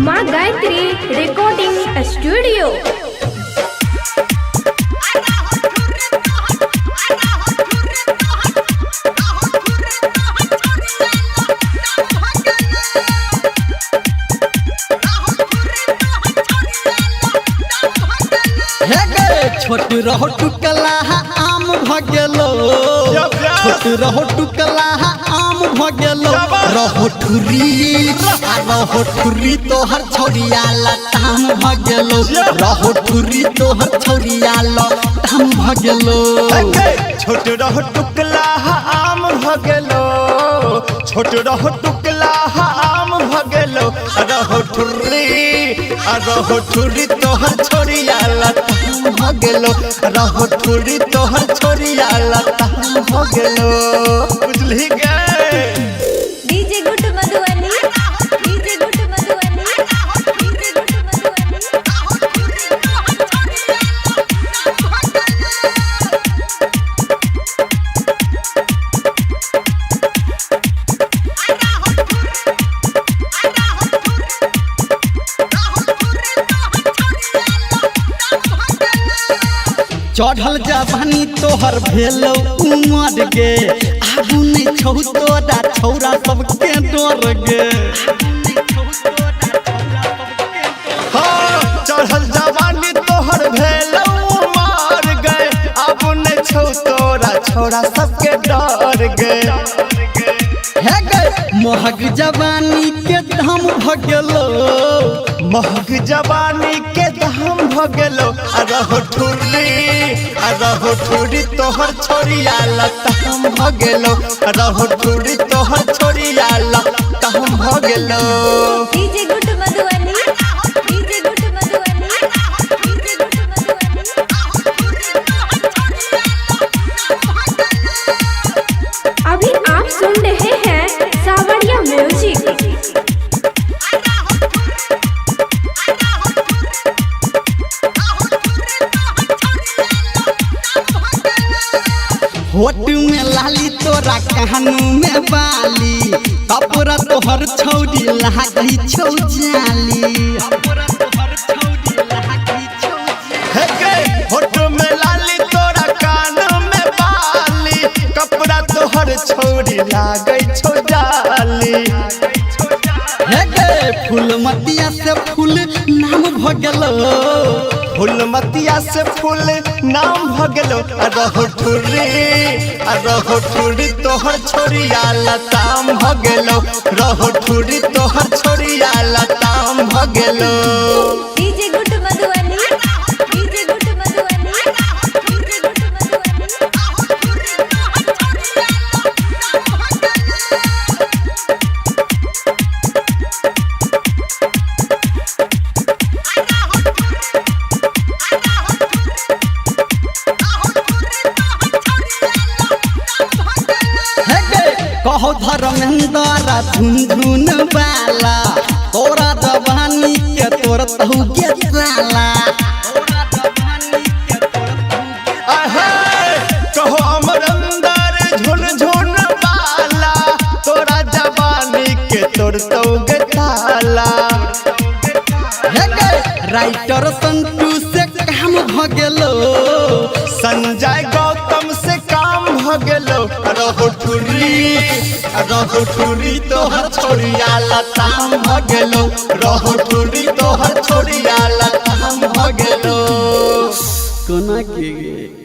माँ Gayatri recording studio. हे गे छोट रहो टुकला आम भ गेलो, छोट रहो टुकला आम भ गेलो। रहो ठुरी आ रहो ठुरी तोहर छौरिया लताम भ गेलो। रहो ठुरी तोहर छौरिया लताम भ गेलो। छोट रहो टुकला आम भ गेलो, छोट रहो टुकला आम भ गेलो। रहो ठुर्री रहो ठुर्री तोहर छोरिया लताम भ गेलो। रहो ठुर्री तोहर छोरिया लताम भ गेलो। बुझली गे। DJ good Madhubani, DJ good Madhubani, DJ good Madhubani. चढ़ल जवानी तोहर भेल उमर गे, आगू नहीं छौ तोरा छौरा सबके डर गे। हाँ, चढ़ल जवानी तोहर भेल उमर गे, अब नहीं छौ तोरा छौरा सबके डर गे। हे गे महग जवानी के दाम भ गेलो, महग जवानी के दाम भ गेलो। रहो ठुर्री रहो ठुर्री तोहर छोरिया लताम भ गेलो। रहो ठुर्री तोहर छोरिया लताम भ गेलो। DJ good Madhubani, DJ good Madhubani, DJ good Madhubani. अभी आप सुन रहे हैं सावरिया म्यूजिक। होट में लाली तोरा कानू में बाली, कपड़ा तोहर छौरी लागै छौ जाली। हे गे, होठ में लाली तोरा कान में बाली, कपड़ा तोहर छौरी लागै छौ जाली। हे गे फूलमतिया से फूल नाम भ गेलो, फूलमतिया से फूल नाम भ गेलो। रहो ठुर्री रहो ठुर्री तोहर छोरिया लताम भ गेलो। रहो ठुर्री तोहर छोरिया लताम भ गेलो। DJ good Madhubani, DJ good Madhubani, DJ good Madhubani. हे गे कहो धर्मेंद्र झुनझुन वाला, तोरा जवानी के तोर तहु गे साला। आहे, कहो अमर अंदर झुन झुन बाला, तोरा जवानी के तोर तो ताला। हे गे राइटर संतू से काम भ गेलो, संजय गौतम से काम भ गेलो। रहो ठुर्री रहो ठुर्री तोहर छोरिया लताम भ गेलो। रहो ठुर्री तोहर छोरिया लताम भ गेलो। कोना के गे।